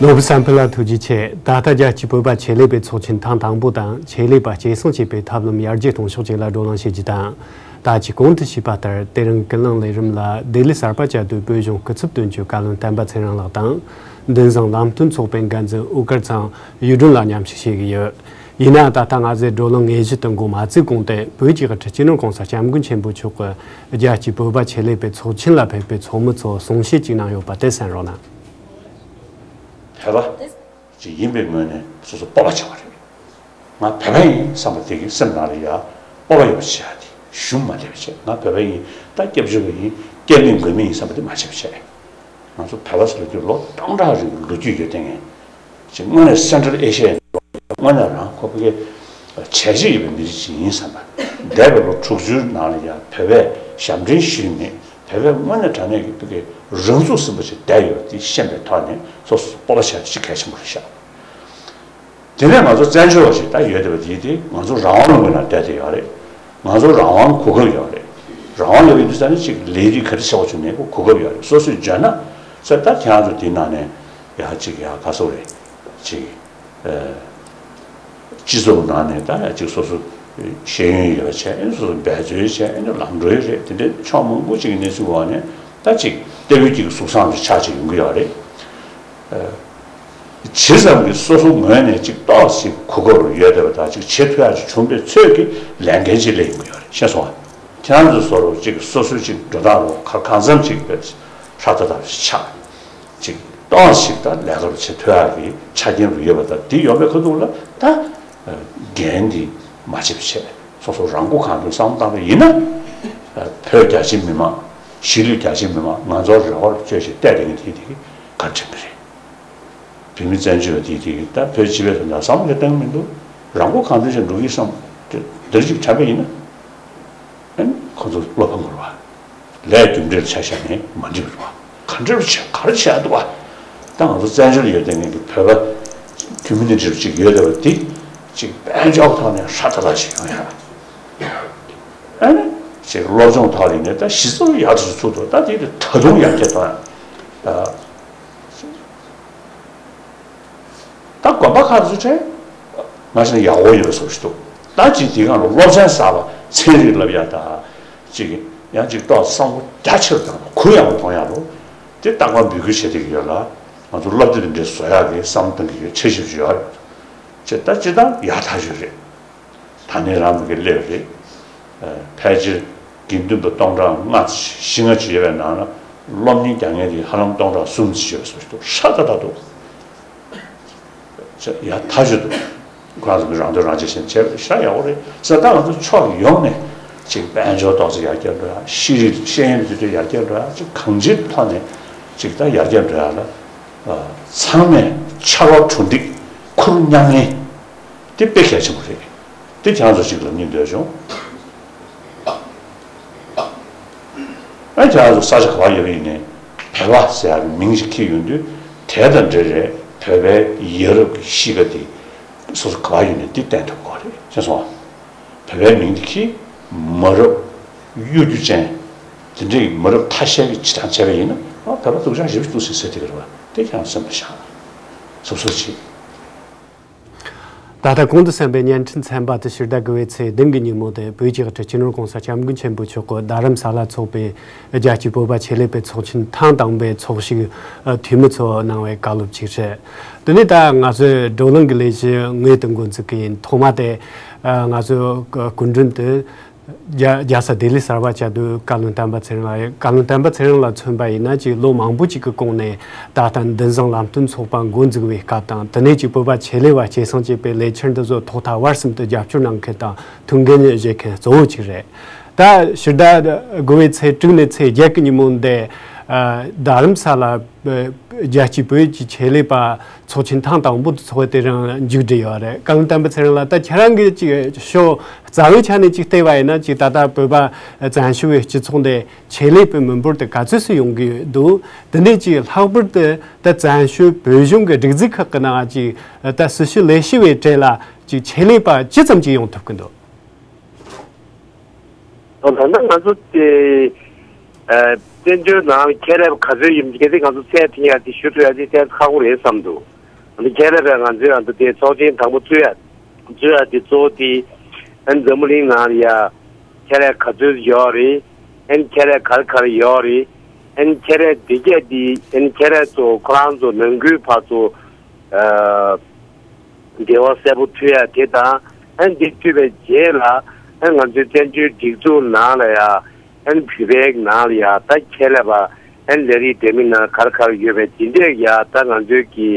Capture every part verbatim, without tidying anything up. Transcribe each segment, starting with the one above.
ནོར་བུ་བསམ་འཕེལ་ལགས་ཐུགས་རྗེ་ཆེ། ད་ལྟ་རྒྱལ་སྤྱིའི་བོད་པ་ཆེད་ལས་པའི་ཚོགས་ཆེན་ཐེངས་དང་པོ་དང་ཆེད་ལས་པ་སྐྱེད་སྲིང་བྱེད་པའི་ཐབས་ལམ་ཡར་རྒྱས་གཏོང་ཕྱོགས་བཅས་ལ་བགྲོ་གླེང་བྱེད་རྒྱུ་དང་། ད་ཅི་གོང་དུ་ཞུས་པ་ལྟར་དེ་རིང་ཀུན་གླེང་ལས་རིམ་ལ་ལྡི་ལི་གསར་པ་བཅའ་སྡོད་བོད་གཞུང་སྐུ་ཚབ་དོན་གཅོད་བཀའ་བློན་བསྟན་པ་ཚེ་རིང་ལགས་དང་། མདུན་བཟང་ལམ་སྟོན་ཚོགས་པའི་འགན་འཛིན་ཨུ་དཀར་ཚང་གཡུ་སྒྲོན་ལགས་མཉམ་ཞུགས་བྱེད་ཀྱི་ཡོད། ཡིན་ནའང་ད་ལྟ་ང་ཚོས་བགྲོ་གླེང་དངོས་གཞི་དུ་འགོ་མ་བཙུགས་གོང་དུ་བོད་ཀྱི་དབུ་ཁྲིད་སྤྱི་ནོར་༸གོང་ས་༸སྐྱབས་མགོན་ཆེན་པོ་མཆོག་གིས་རྒྱལ་སྤྱིའི་བོད་པ་ཆེད་ལས་པའི་ཚོགས་ཆེན་ལ་ཕེབས་པའི་ཚོགས་མི་ཚོར་གསུང་བཤད་ཅིག་གནང་ཡོད་པ་དེ་གསན་རོགས་གནང་། བོད་པ་ཅིག་ཡིན་པའི་ངོས་ནས་སོ་སོ་སྤོབས་པ་བྱ་བ་རེད། ང་བོད་པ་ཡིན་བསམ་པ་དེ་གི་སེམས་ནང་ལ་ཡ་སྤོབས་པ་ཡོད་པ་བྱ་ཡ་དེ་ཞུམ་མ་བསྡད་པ་བྱས། ང་བོད་པ་ཡིན། ད་སྐྱབས་བཅོལ་བ་ཡིན། སྐྱབས་མེད་མགོན་མེད་ཡིན་བསམ་པ་དེ་མ་བྱས་པ་བྱས། ང་ཚོ་བོད་པ་ཟེར་དུས་ལོ་སྟོང་ཕྲག་རིང་གི་ལོ་རྒྱུས་ཡོད་དེ་ངས་ཅིག་དངོས་གནས་སེན་ཊྲལ་ཨེ་ཤི་ཡའི་དངོས་གནས་རང་ཁོ་ཕ་གི་བྱས་རྗེས་ཡོད་པའི་མི་རིགས་ཅིག་ཡིན་བསམ་པ། འདས་པའི་ལོ་དྲུག་ཅུའི་ནང་ལ་ཡང་བོད་པས་ཞབས་འདྲེན་ཞུས་མེད། བོད་པས་དངོས་གནས་དྲང་གནས་ཀྱི་ཕ་གི་རང་ཚུགས་ཟིན་པ་ཞིག་བསྡད་ཡོད་པ་དེ་ཤེས་པའི་ཐོག་ནས་སོ་སོ་སྤོབས་པ་བྱས་ཤིག་གལ་ཆེན་པོ་རེད་ཤག་དེ་ནས་ང་ཚོ་བཙན་བྱོལ་བ་ཞིག་ད་ཡོད་བསྡད་པ་དེ་དེ་ང་ཚོ་རང་དབང་ལུང་པའི་ནང་བསྡད་བསྡད་ཡོད་རེད། ང་ཚོ་རང་དབང་གོ་སྐབས་ཡོད་རེད། རང་དབང་ཡོད་པའི་དུས་ཙམ་ནས་ཅིག་ལས་རིགས་ག་རེ་བྱ་བ་བྱུང་ནས་གོ་སྐབས་ཡོད་རེད། སོ་སོས་འཇོན་ན་ས་ད་ཁྱེད་རང་ཚོ་དེའི་ནང་ནས་ཡ་ཅིག་ཡ་ག་སོ་རེད་ཅིག་སྤྱི་ཚོགས་ནང་ནས་ད་ཡ་ཅིག་སོ་སོ་ཤེས་ཡོན་ཡོད་པ་བྱས། སོ་སོ་འབད་རྩོལ་བྱས། ལམ་འགྲོ་ཡོད་རེད། དེ་འདྲའི་ཕྱོགས་མང་པོ་ཅིག་གི་གནས་ཚུལ་འོག་ནས་ད་ཅིག་ལྟ་བུའི་ཅིག་གཟུགས་བཟང་ཅིག་ཆགས་ཅིག་ཡོང་གི་ཡོད་རེད། ཇི་ཙམ་གྱིས་སོ་སོ་ངོས་ནས་ཅིག་ཏོག་ཙམ་གོ་སྐབས་ཡོད་བསྡད་པ་དང་ཅིག་བྱེད་ཐུབ་ཡག་ཅིག་བྱུང་བའི་ཚོད་ཀྱིས་ལས་འགན་ཅིག་སླེབས་ཡོང་གི་ཡོད་རེད། ཤེས་སོང་ཨ། ཁྱེད་རང་ཚོ་བཟོ་རོགས་ཅིག་སོ་སོའི་ཅིག་འགྲོ་སྟངས་རོགས་ག་གང་འཚམ་ཅིག་ཧྲ་ཏག་ཏག་ཅིག་ཆགས། ཅིག་ཏོག་ཙམ་ད་ལས་ཀ་རུ་བྱེད་ཐུབ་ཡག་གི་ཆ་རྐྱེན་རུ་ཡོད་པ་དང་དེ་ཡོང་བའི་ཁ་ཐུག་ལ་ད་འགན་འདི་མ་བརྗེད་པ་བྱས། སོ་སོ་རང་མགོ་གང་ཐོན་བསམ་བློ་བཏང་བ་ཡིན་ན། བོད་རྒྱ་ཆེའི་མི་མང་། གཞིས་ལུས་རྒྱ་ཆེའི་མི་མང་ང་ཚོར་རེ་བ་བཅོལ་ཞིག་བལྟས་དེ་གི་དེ་དེ་གི་ག་དྲན་གི་རེད། བོད་མི་བཙན་བྱོལ་བ་དེ་དེ་གི་ད་བོད་སྤྱི་པའི་དོན་དག་བསམ་བློ་གཏོང་མི་འདུག་རང་མགོ་གང་ཐོན་ཞིག་འགྲོ་གི་བསམ་དེ་འདིར་ཅིག་དྲན་པ་ཡིན་ན། ཨན་ཁོ་ཚོ་བློ་ཕམ་དགོས་པ། ལས་རྒྱུ་འབྲས་ལ་ཆ་བཞག་ནས་མ་འགྲིག་པ་རེད་བ། ག་འདྲ་བྱས་ག་རེ་བྱས་འདུག་བ། ད་ང་ཚོ་བཙན་བྱོལ་ཡོད་དེ་ངེད་ཀྱི་བོད་པ་ཁོ་མུ་ནི་ཊི་ཅིག་ཡོད་བསྡད་པ་འདི་ཅིག་དཔལ་འབྱོར་ཐོག་ནས་ཧྲ་ཏག་ཏག་ཞིག་ཡོང་ཡ། ཨ་ནི་ཅིག་སློབ་སྦྱོང་ཐོག་ལ་ནས་ད་གཞི་རྩ་ཡག་ཏུ་ཚུགས་འདུག་ད་དེ་ད་དུང་ཡར་རྒྱས་གཏོང་ཡ། ད་དགོན་པ་ཁག་ཚོ་ཆེ། ང་ཞེ་ན་ཡག་པོ་ཡོད་པའི་བཟོ་ཞིག་འདུག་ད་ཅིག་དེ་སྒང་ལ་སློབ་ཚན་གསར་པ་ཚན་རིག་བསླབ་ཡ་ད། ཅིག་ཡང་ཅིག་ཏོག་བསམ་བློ་རྒྱ་ཆེར་བཏང་། གུ་ཡངས་པོ་གཏོང་ཡག་ལོ། དེ་རྟག་པར་འབོད་སྐུལ་བྱེད་བསྡད་ཀྱི་ཡོད་ལ། ང་ཚོ་སློབ་དེབ་དེ་འདྲའི་བཟོ་ཡག་གི་བསམ་བློ་གཏོང་གི་ཡོད། འཆར་གཞི་ཞིག་ཡོད་རེད། ཅེས་ད་སྤྱིར་བཏང་ཡག་ཐག་ཆོད་རེད། ད་ནི་རང་གི་སླེབས་རེད། ཕལ་ཆེར་དགེ་འདུན་པ་སྟོང་ཕྲག་ལྔ་བཞི་ལྔ་ཅིག་ཡོད་པའི་ནང་ན་སློབ་གཉེར་རྒྱག་མཁན་དེ་ཧ་ལམ་སྟོང་ཕྲག་གསུམ་ཅིག་ཡོད་པའི་བཟོ་ཞིག་འདུག་ཧྲ་ཏག་ཏག་འདུག་ཡ་ཐག་ཆོད་འདུག་ཁོ་རང་ཚོ་གི་རང་འདོད་རང་གཅེས་བྱས་བྱས་པ་ཤ་ཡག་པོ་རེད་ཟེར། ད་ང་ཚོ་ཕྱོགས་ཡོངས་ནས་ཅིག་དཔལ་འབྱོར་ཏོག་ཙམ་ཡར་རྒྱས་འགྲོ་ཡ། ཤེས་རིག་ཤེས་ཡོན་དེ་འདྲ་ཡར་རྒྱས་འགྲོ་ཡ། ཅིག་གང་ཅིའི་ཐོག་ནས་ཅིག་ད་ཡར་རྒྱས་འགྲོ་ཡ་ལ་ཚང་མས་ཕྱར་བ་གྲུ་འདེགས་ཁུར་མཉམ་ལེན་དེ་དཔེ་གལ་ཆེན་པོ་རེད། དེ་ཁྱེད་རང་ཚོ་ཅིག་ལ་སྙིང་འདོད་བྱུང་། ཨ་ཁྱེད་རང་ཚོ་ས་ཆ་ག་པར་ཡོད་པ་ཡིན་ནའི་བོད་པ་ཟེར་ཡག་གི་མིང་ཞིག་འཁྱེར་ཡོང་དུས་དེ་དང་འབྲེལ་རེད། བོད་པའི་ཡ་རབས་ཀྱི་གཤིས་ཀ་དེ་སོ་སོ་ག་པར་ཡོད་ནའི་དེ་བསྟན་ཐུབ་དགོས་རེད། ཤེས་སོང་ཨ། བོད་པའི་མིང་དེ་འཁྱེར། མ་རབས་གཡོ་སྒྱུ་ཅན་དེ་འདྲའི་མ་རབས་ཐ་ཤལ་གྱི་བྱེད་སྟངས་བྱས་པ་ཡིན་ན་ཨ་བོད་པ་སྡུག་ཅག་ཞེ་པོ་ཅིག་འདུག་ཟེར་ཟེར་དེ་ག་རེད་བ། དེ་ཁྱེད་རང་སེམས་ལ་བཞག་སོ་སོ་བྱེད། ད་ལྟ་གོང་དུ་གསན་པའི་བརྙན་འཕྲིན་ཚན་པ་དེ་ཕྱི་ཟླ་དགུ་པའི་ཚེས་བདུན་གྱི་ཉིན་མོ་དེ་བོད་ཀྱི་དབུ་ཁྲིད་སྤྱི་ནོར་༸གོང་ས་༸སྐྱབས་མགོན་ཆེན་པོ་མཆོག་གིས་རྡ་རམ་ས་ལ་འཚོགས་པའི་རྒྱལ་སྤྱིའི་བོད་པ་ཆེད་ལས་པའི་ཚོགས་ཆེན་ཐེངས་དང་པོའི་ཚོགས་ཞུགས་འཐུས་མི་ཚོ་གནང་བའི་བཀའ་སློབ་ཅིག་རེད། དེ་ནས་ད་ང་ཚོའི་བགྲོ་གླེང་གི་ལས་གཞི་དངོས་དེ་འགོ་འཛུགས་ཀྱི་ཡིན། ཐོག་མ་དེ་ང་ཚོའི་སྐུ་མགྲོན་དུ། རྒྱ་རྒྱལ་ས་ལྡི་ལི་གསར་པ་བཅའ་སྡོད་བཀའ་བློན་བསྟན་པ་ཚེ་རིང་ལགས་ཡོད། བཀའ་བློན་བསྟན་པ་ཚེ་རིང་ལ་མཚོན་པ་ཡིན་ན་ཅིག་ལོ་མང་པོ་ཅིག་གི་གོང་ནས་ད་ལྟ་འདུན་བཟང་ལམ་སྟོན་ཚོགས་པ་འགོ་འཛུགས་པའི་སྐབས་དང་དེ་ནས་ཅིག་བོད་པ་ཆེད་ལས་པ་སྐྱེད་སྲིང་བྱེད་པའི་ལས་འཆར་འདི་ཚོ་ཐོག་མཐའ་བར་གསུམ་དུ་རྒྱབ་སྐྱོར་གནང་མཁན་དང་ཐུགས་འགན་བཞེས་མཁན་གཙོ་བོ་ཅིག་རེད། ད་ཕྱི་ཟླ་དགུ་པའི་ཚེས་དྲུག་ནས་ཚེས་བརྒྱད་ཀྱི་ཉིན་མོ་འདི་རྡ་རམ་ས་ལ་རྒྱལ་སྤྱིའི་བོད་ཀྱི་ཆེད་ལས་པ་ཚོགས་ཆེན་ཐེངས་དང་པོ་དེ་ཚོགས་དེ་རིང་མཇུག་སྒྲིལ་ཡོད་རེད། བཀའ་བློན་བསྟན་པ་ཚེ་རིང་ལགས། ད་ཁྱེད་རང་གིས་ཅིག་ཕྱོགས་རྩ་བའི་ཆ་ནས་ཅིག་བལྟས་པ་ཡིན་ན་ཅིག་ད་ལྟ་བོད་པ་བཙན་བྱོལ་བའི་སྤྱི་ཚོགས་འདི་ཆེད་ལས་པའི་མི་འབོར་དེ་ག་ཚོད་སུ་ཡོང་གི་འདུག་དེ་ནས་ཅིག་ལྷག་པར་དུ་ད་བཙན་བྱོལ་བོད་གཞུང་གི་སྒྲིག་འཛུགས་ཁག་གི་ནང་ཅིག་ད་སྲི་ཞུ་ལས་བྱེད་པའི་གྲས་ལ་ཅིག་ཆེད་ལས་པ་ཅི་ཙམ་ཅིག་ཡོང་ཐུབ་ཀྱི་འདུག་ད་ལྟ་ང་ཚོ་དེ་བཙན་བྱོལ་ནང་ཁྱད་ལས་པ་ག་ཚོད་ཡོད་མེད་གལ་སྲིད་ང་ཚོ་ཚད་ཐིང་ཡ་དེ་ཞུ་ཐུབ་ཡ་དེ་ཏན་ཁག་པོ་རེད་བསམ་འདུག་འདི་ཁྱད་ལས་པའི་ང་ཚོའི་ཨ་འདི་དེ་ཚོགས་ཆེན་དང་པོ་བཙུགས་ཡ་བཙུགས་ཡ་དེ་གཙོ་བོ་དེ་ཨན་འཛམ་བུ་གླིང་ནང་ལ་ཡ་ཁྱད་ལས་ག་ཚོད་ཡོད་རེད། ཨན་ཁྱད་ལས་ག་རེ་ག་རེ་ཡོད་རེད། ཨན་ཁྱད་ལས་དེ་གས་དེ་ཨན་ཁྱད་ལས་ཚོ་ཁོ་རང་ཚོ་ནང་ཁུལ་བར་ཚོ་འབྲེལ་བ་གསལ་པོ་མཐུད་ཡ་དེ་དང་ཨན་འདི་མཐུད་པའི་རྗེས་ལ་ཨན་ང་ཚོའི་བཙན་བྱོལ་སྒྲིག་འཛུགས་ནང་ལ་ཡ། ཨན་བོད་པའི་ནང་ལ་ཡ་ད་ཁྱད་ལས་པ་ཨན་ལས་རིགས་ལྡན་མི་ནང་གར་གར་ཡོད་པའི་དེ་འདྲས་ཡ་ད་ང་ཚོའི་གི་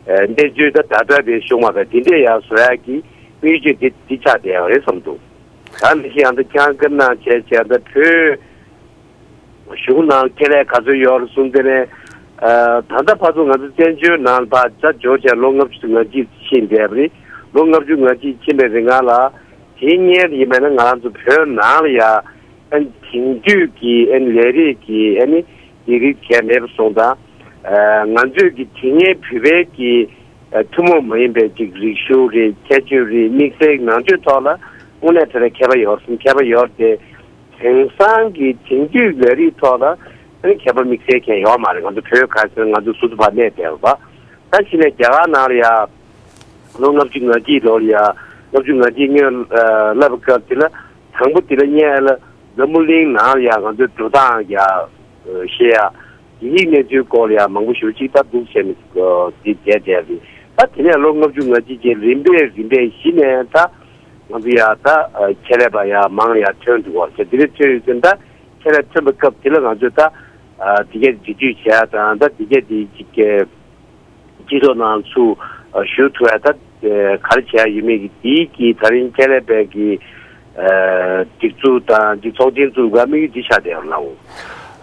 གནས་ཚུལ་ད་ད་ལྟ་བའི་ཤོག་མ་པའི་དེ་འདྲས་ཡ་བཟོ་ཡ་གི་དམིགས་ཡུལ་དེ་དེ་ཆགས་བསྡད་ཡོད་རེད་བསམ་འདུག་ད་ནི་ཤི་ཡང་ད་ཁྱང་ཀར་ནང་བྱས་བྱས་ད་བོད་གཞུང་ནང་ཁྱད་ལས་ག་ཚོད་ཡོད་རེད་གསུངས་དེ་ནས་ད་ལྟ་བར་དུ་ང་ཚོ་བཙན་བྱོལ་ནང་ལ་ཕར་ཆ་འཇོག་བྱས་ལོ་ལྔ་བཅུ་ང་གཅིག་ཕྱིན་བསྡད་པ་རེད། ལོ་ལྔ་བཅུ་ང་གཅིག་ཕྱིན་པའི་རིང་ལ་དེའི་སྔོན་ཡིན་པ་ན་ང་རང་ཚོ་བོད་ནང་ལ་ཡ། ཨན་དེང་དུས་ཀྱི་ཨན་ལས་རིགས་ཀྱི་ཨན་ནི་ཡིག་རིགས་བྱས་མེད་པ་སོང་ཙང་། ང་ཚོས་ཀྱི་དེ་སྔའི་བོད་པའི་གི་ཐུན་མོང་མ་ཡིན་པའི་ཅིག་རིག་གཞུང་རེད། ཁྱད་ཆོས་རེད། དམིགས་བསལ་ནང་ཆོས་ཐོག་ལ་དངོས་གནས་དེ་ལ་མཁས་པ་ཡོད་སོང་། མཁས་པ་ཡོད་དེ། དེང་སང་གི་དེང་དུས་ལས་རིགས་ཐོག་ལ་ཨན་མཁས་པ་དམིགས་བསལ་མཁན་ཡོད་མ་རེད། ང་ཚོ་བོད་ག་ཚོད་ང་ཚོ་ཟུར་དུ་ཕར་གནས་བསྡད་པ། ད་ཕྱི་ནས་རྒྱ་གར་ནང་ལ་ཡ། ལོ་ལྔ་བཅུ་ང་གཅིག་ལོར་ཡ། ལྔ་བཅུ་ང་གཅིག་སྔོན་ལབ་སྐབས་དེ་ལ་དང་པོ་དེ་ལ་ཉེ་ལ་འཛམ་བུ་གླིང་ནང་ལ་ཡ་ང་ཚོའི་འགྲོ་སྟངས་ཡ་བཤད་ཡ། ཡིག་ཡིག་གནས་ཚུལ་སྐོར་ལ་ཡ་མང་པོ་ཞེ་པོ་ཅིག་ད་འདུག་བྱས་ནས་འདི་བསྡད་བསྡད་རེད། ད་དེ་ནས་ལོ་ལྔ་བཅུ་ང་གཅིག་རྗེས་རིམ་པས་རིམ་པས་གཞི་ནས་ད་ང་ཚོ་ཡ་ད་ཁྱད་ལས་པ་ཡ་མང་ལ་ཡ་ཐོན་འདུག་བ་ཟེར། དེ་ལས་ཐོན་ཡོད་ཚེ་ད་ཁྱད་ལས་ཐོན་པའི་སྐབས་དེ་ལ་ང་ཚོས་ད་དེ་གས་འབྲེལ་མཐུད་བྱས་ཡ་དང་ད་དེ་གས་དེ་ཅིག་སྤྱི་ཚོགས་ནང་ཚུར་ཞུགས་ཐུབ་ཡ་ད་ག་རེ་བྱས་ཡ་ཡོད་མེད་ཀྱི་དེའི་གི་ད་རིང་ཁྱད་ལས་པའི་གི་སྒྲིག་འཛུགས་དང་འདི་ཚོགས་ཆེན་བཙུགས་པ་དམིགས་ཡུལ་འདི་ཆགས་བསྡད་ཡོད་ལགས།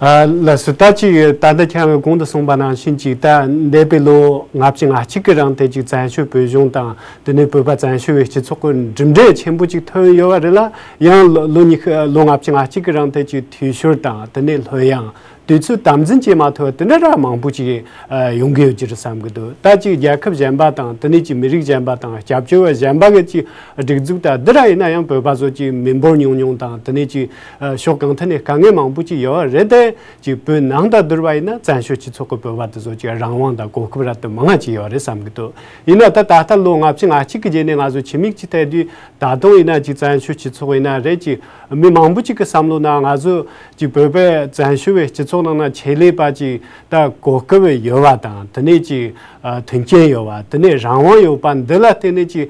ལགས་སོ། ད་ཅིག་ད་ལྟ་ཁྱེད་རང་གོང་དུ་གསུངས་པ་ནང་བཞིན་ཅིག་ད་འདས་པའི་ལོ་ལྔ་བཅུ་ང་གཅིག་གི་རིང་དེ་ཅིག་བཙན་བྱོལ་བོད་གཞུང་དང་དེ་ནས་བོད་པ་བཙན་བྱོལ་བའི་སྤྱི་ཚོགས་ཀྱི་གྲུབ་འབྲས་ཆེན་པོ་ཅིག་ཐོན་ཡོད་པ་རེད་ལ། ཡང་ལོ་ལོ་ཉི་ཤུ་ལོ་ལྔ་བཅུ་ང་གཅིག་གི་རིང་དེ་ཅིག་འཐུས་ཤོར་དང་དེ་ནས་ལྷོད་ཡངས། དུས་ཚོད་དམ་འཛིན་བྱེད་མ་ཐུབ་པ་དེ་འདྲ་ར་མང་པོ་ཅིག་ཡོང་གི་ཡོད་ཀྱི་རེད་བསམ་གི་འདུག་ད་ཅིག་རྒྱལ་ཁབ་གཞན་པ་དང་དེ་ནས་ཅིག་མི་རིགས་གཞན་པ་དང་སྐྱབས་བཅོལ་བ་གཞན་པ་གི་ཅིག་སྒྲིག་འཛུགས་དང་འདི་ར་ཡིན་ན་ཡང་བོད་པ་ཚོ་ཅིག་མི་འབོར་ཉུང་ཉུང་དང་དེ་ནས་ཅིག་ཕྱོགས་གང་ཐད་ནས་དཀའ་ངལ་མང་པོ་ཅིག་ཡོད་རེད་དེ། ཅིག་བོད་ནང་དང་བསྡུར་བ་ཡིན་ན་བཙན་བྱོལ་སྤྱི་ཚོགས་ཀྱི་བོད་པ་དེ་ཚོ་ཅིག་རང་དབང་དང་གོ་སྐབས་རབ་ཏུ་མང་ང་ཅིག་ཡོད་རེད་བསམ་གི་འདུག་ཡིན་ན་ད་ད་ལྟ་ལོ་ལྔ་བཅུ་ང་གཅིག་གི་རྗེས་ནས་ང་ཚོ་ཕྱི་མིག་ཅིག་བལྟས་དུས། ད་དུང་ཡིན་ན་ཅིག་བཙན་བྱོལ་སྤྱི་ཚོགས་ཡིན་ན་རེད། ཅིག་མི་མང་པོ་ཅིག་གི་བསམ་བློ་ནང་ང་ཚོ་ཅིག་བོད་པའི་བཙན་བྱོལ་བའི་སྤྱི་ཚོགས་ནང་ན་ཆེད་ལས་པ་ཅིག་ད་གོ་སྐབས་ཡོད་པ་དང་དེ་ནས་ཅིག་མཐུན་རྐྱེན་ཡོད་པ་དེ་ནས་རང་དབང་ཡོད་པ་འདི་ལ་བརྟེན་ནས་ཅིག་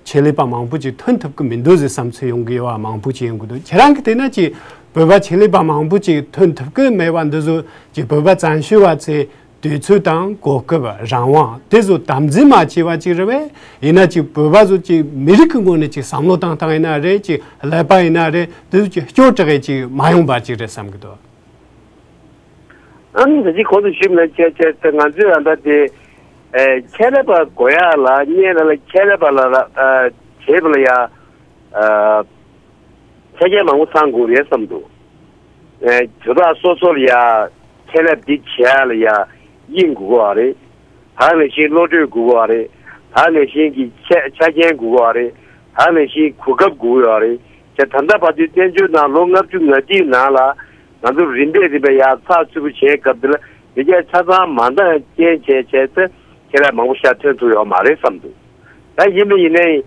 ཆེད་ལས་པ་མང་པོ་ཅིག་ཐོན་ཐུབ་ཀྱི་མི་འདུག་ཟེར་བསམ་ཚུལ་ཡོང་གི་ཡོད་པ་མང་པོ་ཅིག་ཡོང་གི་འདུག་ཁྱེད་རང་གིས་བལྟས་ན་ཅིག་བོད་པ་ཆེད་ལས་པ་མང་པོ་ཅིག་ཐོན་ཐུབ་ཀྱི་མེད་པ་འདི་ཚོ་ཅིག་བོད་པ་བཙན་བྱོལ་བ་ཚོས། དུས་ཚོད་དང་གོ་སྐབས་རང་དབང་དེ་ཚོ་དམ་འཛིན་མ་བྱས་པ་ཅིག་རེད་པས། ཡིན་ན་ཅིག་བོད་པ་ཚོ་ཅིག་མི་རིགས་ཀྱི་ངོས་ནས་ཅིག་བསམ་བློ་བཏང་སྟངས་ཡིན་ན་རེད། ཅིག་ཀླད་པ་ཡིན་ན་རེད། དེ་ཚོ་ཅིག་སྐྱོ་དྲགས་ཅིག་མ་ཡོང་པ་ཅིག་རེད་བསམ་གི་འདུག་ཨང་། ད་ཅིག་གོང་དུ་ཞུས་ལ་བྱས་བྱས་ཏེ་ང་ཚོས་ཨ་ད་དེ་ཁྱད་ལས་པ་དགོས་ཡ་ལ་གཉེན་ལ་ལ་ཁྱད་ལས་པ་ལ་ལ་བྱེད་པ་ལ་ཡ། ཆ་རྐྱེན་མང་པོ་ཚང་དགོས་རེད་བསམ་འདུག་ཨེ། དོན་དག་སོ་སོར་ཡ་ཁྱད་ལས་འདི་བྱས་ལ་ཡ་དབྱིངས་དགོས་པ་རེད། ད་ནང་བཞིན་བློ་གྲོས་དགོས་པ་རེད། ད་ནང་བཞིན་གྱི་ཆ་ཆ་རྐྱེན་དགོས་པ་རེད། ད་ནང་བཞིན་གོ་སྐབས་དགོས་ཡོད་རེད། ཅེས་ད་ལྟ་བར་དུ་བཙན་བྱོལ་ནང་ལོ་ལྔ་བཅུ་ང་གཅིག་ནང་ལ་ང་ཚོ་རིམ་པས་རིམ་པས་ཡ་ཚགས་ཚུད་པོ་བྱས་སྐབས་འདི་ལ་དེ་གས་ཆ་ཚང་མ་འདང་རྐྱེན་བྱས་བྱས་ཏེ་ཁྱད་ལས་མང་པོ་ཤ་ཐོན་ཐུབ་ཡོད་མ་རེད་བསམ་འདུག་ད་ཡིན་པ་ཡིན་ནའི།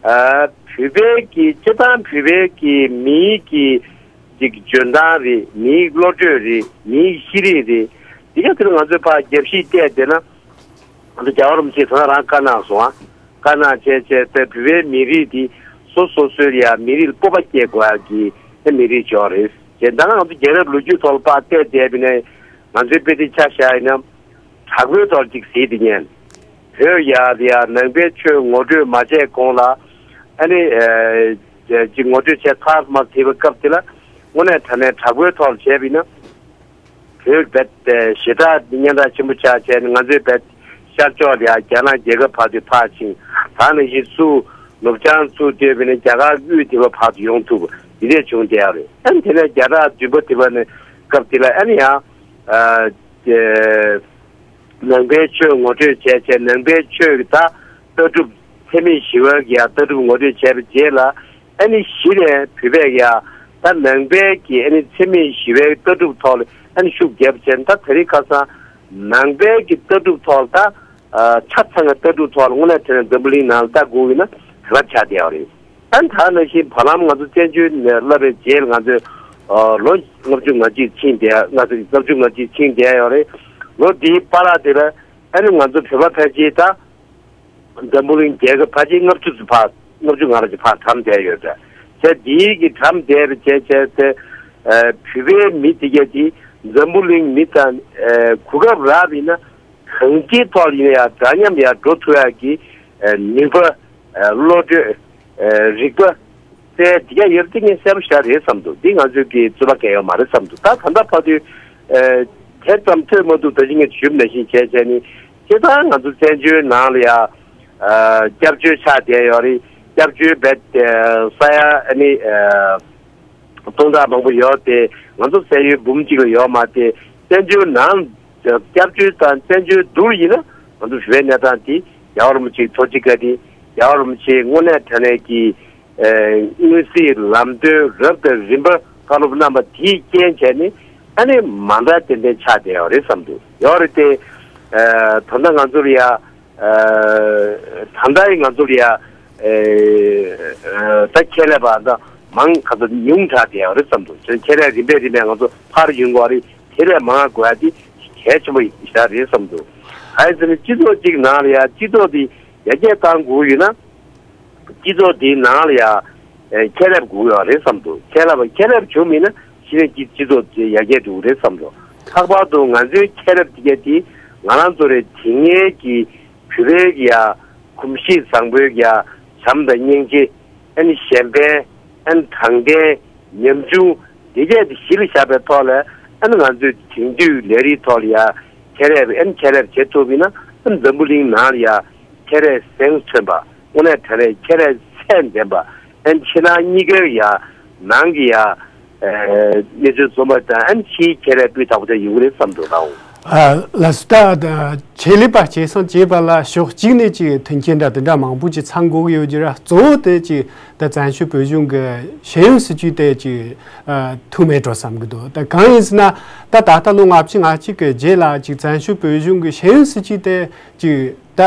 ཨ། བོད་པའི་གི་སྤྱི་བཏང་བོད་པའི་གི་མིའི་གི་ཅིག་འཇོན་ཐང་རེད། མིའི་བློ་གྲོས་རེད། མིའི་ཤེས་རིག་རེད། དེ་ག་དེ་ལ་ང་ཚོས་ཕར་རྒྱབ་བཤིག་བལྟས་བསྡད་ན། ང་ཚོ་རྒྱལ་བ་རིན་པོ་ཆེས་ད་ལྟ་རང་བཀའ་གནང་སོང་ཨ། བཀའ་གནང་བྱས་བྱས་ཏེ་བོད་པའི་མི་རིགས་འདི་སོ་སོ་སོའི་ཡ་མི་རིགས་ལ་སྤོབས་པ་སྐྱེ་དགོས་ཡ་གི་མི་རིགས་ཅིག་རེད། ཅེས་ད་ང་ཚོ་རྒྱལ་རབས་ལོ་རྒྱུས་ཐོག་ལ་ཕར་བལྟས་བསྡད་པ་ཡིན་ན། ང་ཚོའི་དཔེ་དེ་ཆ་བཞག་ཡིན་ན། དྲག་པོའི་ཐོག་ཅིག་གཟིགས་དེ་ཉན། བོད་ཡ་དེ་ཡ་ནང་པའི་ཆོས་ངོ་སྤྲོད་མ་བྱས་གོང་ལ། ཨ་ནི། ཨེ། ཅིག་ངོ་སྤྲོད་བྱས་ཚར་མ་ཐེབས་པའི་སྐབས་དེ་ལ། དངོས་གནས་དྲང་གནས་དྲག་པོའི་ཐོག་ལ་བྱས་པ་ཡིན་ན། བོད་བེད་ཞེ་དྲག་སྙན་གྲགས་ཆེན་པོ་ཆགས་བྱས་ནས་ང་ཚོའི་བེད་ཤར་ཕྱོགས་ལ་ཡ་རྒྱ་ནག་རྒྱལ་ཁབ་བར་དུ་ཕར་ཕྱིན། ད་ནང་བཞིན་སུ་ནུབ་བྱང་ཚུར་བལྟས་པ་ཡིན་ན་རྒྱ་གར་དབུས་དེ་བ་བར་དུ་ཡོང་ཐུབ་པ་དེ་འདྲས་བྱུང་བསྡད་ཡོད་རེད། ཨ་ནི་དེ་ནས་བརྒྱ་ཕྲག་བདུན་པ་དེ་བ་ནས་སྐབས་དེ་ལ་ཨ་ནི་ཡང་། ཨ། དེ། ནང་པའི་ཆོས་ངོ་སྤྲོད་བྱས་བྱས་ནང་པའི་ཆོས་ཀྱི་ད་ལྟ་གྲུབ་འཚེ་མེད་ཞི་བའི་གི་ཡང་ལྟ་གྲུབ་ངོ་སྤྲོད་བྱས་པའི་རྗེས་ལ། ཨ་ནི་གཞི་ནས་བོད་པས་ཀྱི་ཡང་ད་ནང་པའི་གི་ཨ་ནི་འཚེ་མེད་ཞི་བའི་ལྟ་གྲུབ་ཐོག་ལ་ཨ་ནི་ཤུགས་རྒྱབ་བྱས་ད་དེ་རིང་ཁ་སང་ནང་པའི་གི་ལྟ་གྲུབ་ཐོག་ལ་ད་ ཆ་ཚང་གི་ལྟ་གྲུབ་ཐོག་ལ་དངོས་གནས་དྲང་གནས་འཛམ་བུ་གླིང་ནང་ལ་ལྟ་དགོས་ཀྱི་ན་དེང་རབས་ཆགས་བསྡད་ཡོད་རེད། ཨ་ནི་ད་ནང་བཞིན་བར་ལམ་ང་ཚོ་བཙན་བྱོལ་ནས་བསླབ་པའི་རྗེས་ལ་ང་ཚོས་ལོ་ལྔ་བཅུ་ང་གཅིག་ཕྱིན་བསྡད་ང་ཚོ་ལྔ་བཅུ་ང་གཅིག་ཕྱིན་བསྡད་ཡོད་རེད། ལོ་འདིའི་བར་ལ་དེ་ལ་ཨ་ནི་ང་ཚོ་བོད་པ་ཕལ་ཆེར་ད། འཛམ་བུ་གླིང་རྒྱལ་ཁབ་ཕལ་ཆེར་ལྔ་བཅུ་ཙམ་ཕར་ལྔ་བཅུ་ང་རེ་ཅིག་ཕར་གྲམ་བསྡད་ཡོད་པས། བྱས་དེའི་གི་གྲམ་བསྡད་པ་བྱས་བྱས་ཏེ། བོད་པའི་མི་དེ་གས་དེ་འཛམ་བུ་གླིང་མི་དང་གོ་སྐབས་རག་པ་ཡིན་ན་གང་ཅིའི་ཐོག་ལ་ཡིན་ན་ཡང་འདྲ་མཉམ་ཡར་འགྲོ་ཐུབ་ཡག་གི་ནུས་པ། བློ་གྲོས། རིག་པ། ཚད་འདི་ག་ཡོད་དེ་ངས་གསལ་པོ་ཞེ་དྲག་རེད་བསམ་འདུག་འདི་ང་ཚོའི་གི་རྩོད་པ་གལ་ཡོད་མ་རེད་བསམ་འདུག་ད་ད་ལྟ་བར་དུ་དེ་ཙམ་ཐོས་མ་ཐུབ། ད་གིན་ངས་ཞུས་པ་ནང་བཞིན་བྱས་བྱས་ནི་སྤྱིར་བཏང་ང་ཚོ་བཙན་བྱོལ་ནང་ལ་ཡ་སྐྱབས་བཅོལ་ཆགས་བསྡད་ཡོད་རེད། སྐྱབས་བཅོལ་བས་ས་ཡ་ཨ་ནི་སྟོང་ཕྲག་མང་པོ་ཡོད་དེ་ང་ཚོ་ས་ཡུལ་འབུམ་གཅིག་ལ་ཡོད་མ་དེ་བཙན་བྱོལ་ནང་སྐྱབས་བཅོལ་དང་བཙན་བྱོལ་བསྡུར་ཡིན་ན་ང་ཚོ་བོད་པའི་གནས་སྟངས་དེ་རྒྱལ་བ་རིན་པོ་ཆེའི་ཐུགས་རྗེ་བཀའ་དྲིན། རྒྱལ་བ་རིན་པོ་ཆེའི་དངོས་གནས་དྲང་གནས་ཀྱི། ཨེ། མངོན་གསལ་ལམ་སྟོན་རབ་དང་རིམ་པ་བཀའ་སློབ་གནང་བ་དེའི་རྐྱེན་བྱས་ནས་ཨ་ནི་མ་མཐའ་ཏན་ཏན་ཆགས་བསྡད་ཡོད་རེད་བསམ་འདུག་ཡོད་རེད་དེ། ཨེ། ད་ལྟ་ང་ཚོར་ཡ། ཨེ། ད་ལྟ་ཡི་ང་ཚོར་ཡ། ཨེ། ད་ཁྱད་ལས་པ་ད་མང་ག་ཚོད་ཉུང་དྲགས་བསྡད་ཡོད་རེད་བསམ་འདུག་ཁྱད་ལས་རིམ་པས་རིམ་པས་ང་ཚོ་ཕར་ཡོང་དགོས་རེད། དེ་ལས་མང་དགོས་ཡ་དེ་གལ་ཆེན་པོ་ཞིག་རེད་བསམ་འདུག་གང་ཡིན་ཟེར་ན་སྤྱི་ཚོགས་གཅིག་ནང་ལ་ཡ་སྤྱི་ཚོགས་དེ་ཡར་རྒྱས་གཏང་དགོས་ཡོད་ན། སྤྱི་ཚོགས་འདིའི་ནང་ལ་ཡང་ཁྱད་ལས་དགོས་ཡོད་རེད་བསམ་འདུག་ཁྱད་ལས་ཁྱད་ལས་བྱུང་མིན་ན་གཞི་ནས་ཀྱི་སྤྱི་ཚོགས་དེ་ཡར་རྒྱས་འགྲོ་གི་རེད་བསམ་འདུག་ལྷག་པར་དུ་ང་ཚོའི་ཁྱད་ལས་དེ་གས་དེ་ང་རང་ཚོ་རེད། དེ་སྔའི་གི་བོད་པའི་གི་ཡ་གོམས་གཤིས་བཟང་པོའི་གི་ཡ་བྱམས་དང་སྙིང་རྗེ། ཨ་ནི་གཞན་ཕན། ཨ་ནི་དྲང་བདེན། ཉམ་ཆུང་། དེ་གས་དེ་གཞི་ལ་བཞག་པའི་ཐོག་ལ་ཨ་ནི་ང་ཚོས་དེང་དུས་ལས་རིགས་ཐོག་ལ་ཡ་ཁྱད་ལས་ཨ་ནི་ཁྱད་ལས་བྱེད་ཐུབ་ཡིན་ན་ཨ་ནི་འཛམ་བུ་གླིང་ནང་ལ་ཡ། ཁྱད་ལས་གཟེངས་ཐོན་པ། དངོས་གནས་དྲང་གནས་ཁྱད་ལས་ཚད་ལྡན་པ། ཨན་ཕྱི་ནང་གཉིས་ཀའི་ཡ། ནང་གི་ཡ། གནས་ཚུལ་འཛོམས་པ་དང་ཨན་ཕྱིའི་ཁྱད་ལས་སྤུས་དག་པོ་དེ་ཡོང་གི་རེད་བསམ་འདུག་ལགས། ལགས་སོ། ད་ཆེད་ལས་པ་སྐྱེད་སྲིང་བྱས་པ་ལ་ཕྱོགས་གཅིག་ནས་ཅིག་མཐུན་རྐྱེན་འདྲ་དེ་འདྲ་མང་པོ་ཅིག་ཚང་དགོས་ཀྱི་ཡོད་ཀྱི་ར། གཙོ་བོ་དེ་ཅིག་ད་བཙན་བྱོལ་བོད་གཞུང་གི་ཤེས་ཡོན་སྲིད་བྱུས་དེ་ཅིག་ཐུག་མེད་འགྲོ་བསམ་གྱི་འདུག་ད་གང་ཡིན་ཟེར་ན་ད་ད་ལྟ་ལོ་ལྔ་བཅུ་ང་གཅིག་གི་རྗེས་ལ་ཅིག་བཙན་བྱོལ་བོད་གཞུང་གི་ཤེས་ཡོན་སྲིད་བྱུས་དེ་ཅིག་ད་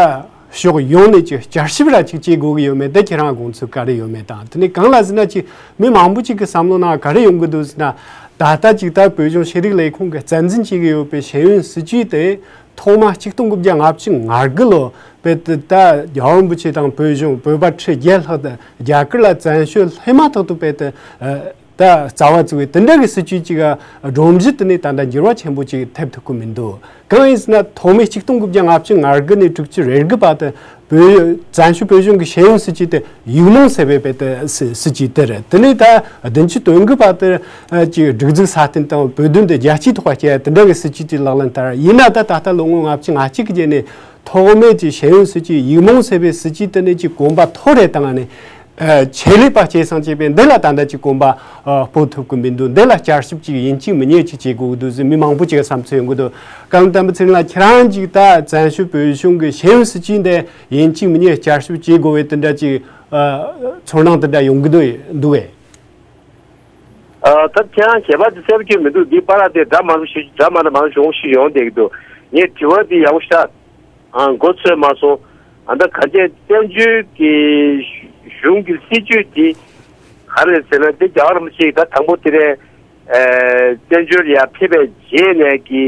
ཕྱོགས་ཡོངས་ནས་ཀྱི་བསྐྱར་ཞིབ་ར་ཅིག་བྱེད་དགོས་ཀྱི་ཡོད་མེད་དེ་ཁྱེད་རང་དགོངས་ཚུལ་ག་རེ་ཡོད་མེད་དང་། དེ་ནས་གང་ལ་ཟེར་ན་ཅིག་མི་མང་པོ་ཅིག་གི་བསམ་བློ་ནང་ག་རེ་ཡོང་གི་འདུག་ཟེར་ན། ད་ལྟ་ཅིག་ད་བོད་གཞུང་ཤེས་རིག་ལས་ཁུངས་ཀྱིས་རྩ་འཛིན་བྱེད་ཀྱི་ཡོད་པའི་ཤེས་ཡོན་སྲིད་བྱུས་དེ་ཐོག་མ་གཅིག་སྟོང་དགུ་བརྒྱ་ལྔ་བཅུ་ང་དགུ་ལོ་བོད་དུ་ད་རྒྱལ་བ་རིན་པོ་ཆེ་དང་བོད་གཞུང་བོད་པ་ཁྲི་བརྒྱད་ལྷག་དང་རྒྱ་གར་ལ་བཙན་བྱོལ་སླེབས་མ་ཐག་ཏུ་བོད་དུ། ད་རྩ་བ་བཙུགས་པའི་དེ་འདྲ་གི་སྲིད་བྱུས་ཅིག་སྒྲོམ་གཞི་དེ་ནས་ད་ལྟ་འགྱུར་བ་ཆེན་པོ་ཅིག་ཐེབས་ཐུབ་ཀྱི་མི་འདུག་གང་ཡིན་ཟེར་ན་ཐོག་མའི་ཆིག་སྟོང་དགུ་བརྒྱ་ལྔ་བཅུ་ང་དགུ་ནས་དྲུག་ཅུ་རེ་དགུ་བར་དུ་བོད་བཙན་བྱོལ་བོད་གཞུང་གི་ཤེས་ཡོན་སྲིད་བྱུས་དེ་ཡིག་རྨོངས་སེལ་བའི་བོད་དུ་སྲིད་སྲིད་བྱུས་དེ་རེད། དེ་ནས་ད་བདུན་ཅུ་དོན་དགུ་བར་དུ་ཅིག་སྒྲིག་འཛུགས་སྲ་བརྟན་དང་བོད་དོན་དེ་རྒྱལ་སྤྱིའི་ཐོག་བསྐྱལ་དེ་འདྲ་གི་སྲིད་བྱུས་ཅིག་ལག་ལེན་བསྟར། ཡིན་ན་ད་ད་ལྟ་ལོ་ངོ་ལྔ་བཅུ་ང་གཅིག་གི་རྗེས་ནས་ཐོག་མའི་ཅིག་ཤེས་ཡོན་སྲིད་བྱུས་ཡིག་རྨོངས་སེལ་བའི་སྲིད་བྱུས་དེ་ནས་ཅིག་གོམ་པ་མཐོ་རེ་བཏང་ནས། ཆེད་ལས་པ་སྐྱེད་སྲིང་བྱས་པས་འདི་ལ་ད་ལྟ་ཅིག་གོམ་པ་སྤོ་ཐུབ་ཀྱི་མི་འདུག་འདི་ལ་བསྐྱར་ཞིབ་ཅིག་ཡིན་གཅིག་མིན་གཉིས་ཅིག་བྱེད་དགོས་ཀྱི་འདུག་ཟེར་མི་མང་པོ་ཅིག་བསམ་ཚུལ་ཡོང་གི་འདུག་བཀའ་བློན་བསྟན་པ་ཚེ་རིང་ལགས། ཁྱེད་རང་ཅིག་ད་བཙན་བྱོལ་བོད་གཞུང་གི་ཤེས་ཡོན་སྲིད་བྱུས་འདི་ཡིན་གཅིག་མིན་གཉིས་བསྐྱར་ཞིབ་བྱེད་དགོས་པའི་དེ་འདྲ་ཅིག་ཚོར་སྣང་དེ་འདྲ་ཡོང་གི་འདུག་འདུག་གས། ད་ཁྱེད་རང་ཞལ་པར་དེ་གསལ་པོ་ཅིག་མི་འདུག་འདི་པར་ར་དེ་འདྲ་མང་པོ་ཞིག་འདྲ་མ་འདྲ་མང་པོ་ཞིག་ཡོང་བསྡད་ཀྱི་འདུག་ངས་དྲི་བ་འདི་ཡག་པོ་ཞིག་ཨ་མགོ་ཚོས་མ་སོང་། ཨ་ད་ག་ཅེ་བཙན་བྱོལ་གྱི་གཞུང་གི་སྲིད་བྱུས་འདི་ག་རེ་ཟེར་ན་འདི་རྒྱལ་བ་རིན་པོ་ཆེ་ད་དང་པོ་དེ་རེད། བཙན་བྱོལ་ཡར་ཕེབས་པའི་རྗེས་ནས་ཀྱི་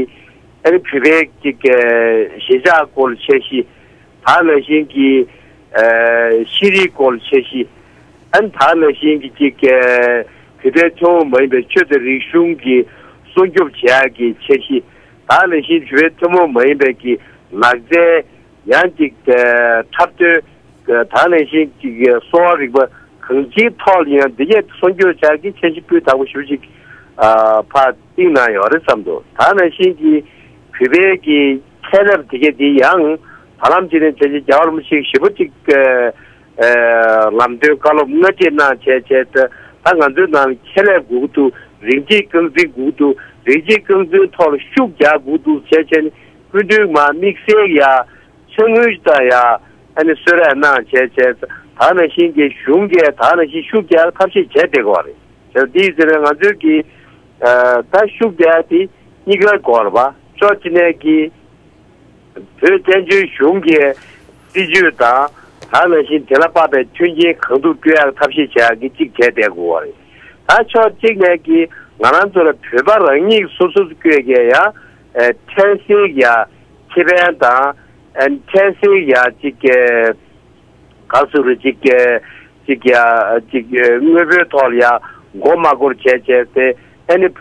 ཨ་ནི་བོད་པའི་ཀྱི་གཞིས་ཆགས་སྐོར་འཆར་གཞི། ད་ནང་བཞིན་གྱི་ཤེས་རིག་སྐོར་འཆར་གཞི། ཨ་ནི་ད་ནང་བཞིན་གྱི་ཅིག་བོད་པའི་ཐུན་མོང་མ་ཡིན་པའི་ཆོས་དང་རིག་གཞུང་གི་སྲུང་སྐྱོབ་བྱེད་ཡག་གི་འཆར་གཞི། ད་ནང་བཞིན་བོད་པའི་ཐུན་མོང་མ་ཡིན་པའི་གི་ལག་རྩལ། ཡང་ཅིག་འཁྲབ་སྟོན། ད་ནང་བཞིན་ཅིག་གསོ་བ་རིག་པ་གང་ཅིའི་ཐོག་ལ་ཡང་འདི་གས་སྲུང་སྐྱོབ་བྱ་གི་འཆར་གཞི་སྤུས་དག་པོ་ཞེ་པོ་ཅིག་ཕར་བཏིང་གནང་ཡོད་རེད་བསམ་འདུག་ད་ནང་བཞིན་གྱི་བོད་པའི་གི་ཁྱད་ལས་དེ་གས་དེ་ཡང་བར་ལམ་ཅིག་ནས་བྱས་རྗེས་རྒྱལ་བ་རིན་པོ་ཆེ་ཞེ་པོ་ཅིག་ལམ་སྟོན་བཀའ་སློབ་སྔ་རྗེས་གནང་བྱས་བྱས་ད་ང་ཚོའི་ནང་ལ་ཁྱད་ལས་དགོས་ཀྱི་འདུག་རིགས་གཅིག་རྐང་འཛིན་དགོས་ཀྱི་འདུག་རིགས་གཅིག་རྐང་འཛིན་ཐོག་ལ་ཤུགས་རྒྱག་དགོས་ཀྱི་འདུག་བྱས་བྱས་ནས་སྐུ་མདུན་མར་དམིགས་བསལ་ཡ། ཕྱག་དངུལ་དང་ཡ། ཨ་ནི་གསོལ་རས་གནང་བྱས་བྱས། ད་ནང་བཞིན་གྱི་གཞུང་གིས་ད་ནང་བཞིན་ཤུགས་རྒྱག་ཐབས་ཤེས་བྱས་བསྡད་ཀྱི་ཡོད་རེད། བྱས་འདི་ཟེར་ན་ང་ཚོས་ཀྱི། ད་ཤུགས་རྒྱག་དེ་གཉིས་ཀའི་སྐོར་བ་ཕྱོགས་གཅིག་ནས་ཀྱི། བོད་བཙན་བྱོལ་གཞུང་གི་སྲིད་ཇུས་དང་། ད་ནང་བཞིན་དེ་ལ་དཔག་པའི་མཐུན་རྐྱེན་གང་ཐུབ་སྤྲོད་ཡག་ཐབས་ཤེས་བྱ་ཡག་གི་གཅིག་བྱས་བསྡད་དགོས་པ་རེད། ད་ཕྱོགས་གཅིག་ནས་ཀྱི་ང་རང་ཚོ་ལ་བོད་པ་རང་ཉིད་སོ་སོ་སྐྱོད་ཀྱི་ཡ་ཨེ་ཁྲལ་སེལ་ཡ་ཁེ་ཕན་དང་ཨེ་ཁྲལ་སེལ་ཡ་གཅིག་གི་ག་ཟེར་རེད། གཅིག་གི་གཅིག་ཡ་གཅིག་དངོས་པོའི་ཐོག་ལ་ཡ་མགོ་མ་སྐོར་བྱས་བྱས་ཏེ། ཨ་ནི་ཕོ།